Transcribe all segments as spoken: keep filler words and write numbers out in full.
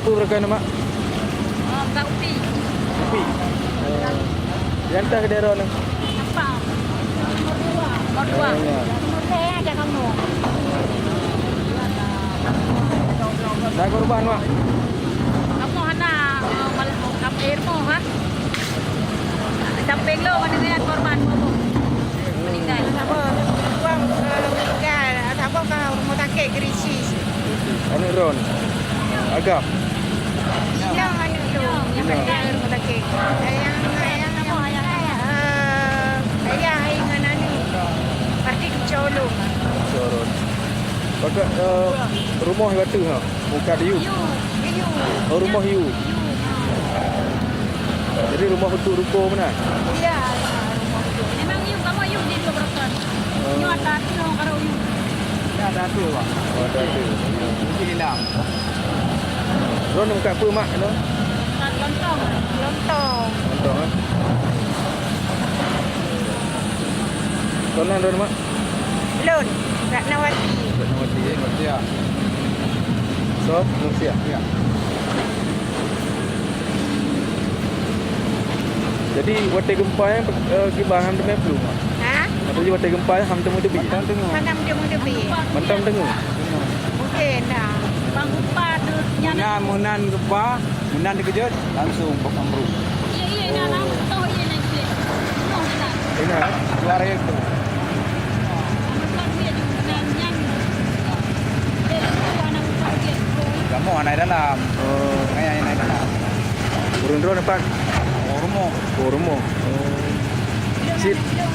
Apa beureukan, Mak? Oh, kat upi. Upi? Oh. Di atas kedai droeneuh? Nampak. Nomor dua. Nomor dua. Oh, ya. Nomor dua ada kamu. Dah korban, Mak? Kamu hana, eh, mal-, kamu ilmu, ha? Sampéng lo, mana lihat korban, kamu? Meninggal. Saboh, dua, eh, meninggal. Saboh ka rumoh sakét Gerisi. Aneuk droen. Agam. Inong aneuk tu. Inong. Meninggal rumoh sakét. Ayah, ayah, eh, ayah hai ngon aneuk. Pasti keucolong. Keucolong. Pakat, eh, rumoh batu ha. Bukan yub. Yub. Yub. Oh, rumoh yub. Yub. Jadi rumoh untuk ruko mana? Iya, rumoh untuk. Memang yub, kamu yub di dua berapa? Oh. Nyoe ada tu, nyoe karo yub. Ya, ada tu, Pak. Oh, ada tu. Mungkin hilang. Droen buka apa, Mak? Lontong. Lontong. Lontong, eh? Tuan nan droen, Mak? Lôn, Ratnawati. Ratnawati, eh, Nursiah. So, Nursiah. Ya. Jadi, watèe gempa nyan, eh, kiban han teumé plueng, Mak? Ha? Maksudnya, watèe gempa nyan han teumé teubiet? Mantong teungoh. Hana teumé teubiet. Mantong teungoh? Mungkin, ha. Bang gempa tu, nyan. Meunan, meunan gempa. Meunan teukeujot, langsung bak ambruk. Iya, iya, dah lama tahu iya nak cek. Penuh dah. Iya, eh? Dua hari tu. Lama tak dia di meunan nyan. Dia tu anak bukan dia. Kamu anak dalam. Oh. Saya anak dalam. Ureueng droen pat? Oh, rumoh. Oh, rumoh. Oh. Sit. Oh.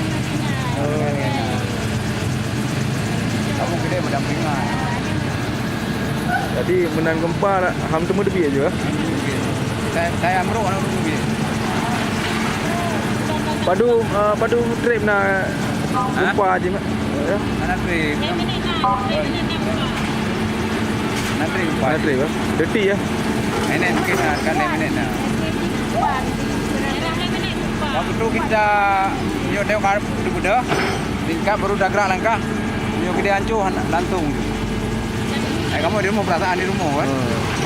Kamu gede berdampingan. Jadi, meunan gempa, han teumé teubiet ju, eh? Saya, saya amruk, han teumé teubiet. Padum, eh, padum trép na gempa jih, Mak? Ya? Hana trép. Hana trép, eh? Detik, ya? Ini mungkin, ah, kan lima menit, nah. Waktu tu kita nyoe tengok ka beudôh, tingkat baru dah gerak langkah. Nyoe gede hancô, lantung. Eh, kamu di rumah, perasaan di rumah, kan? Hmm.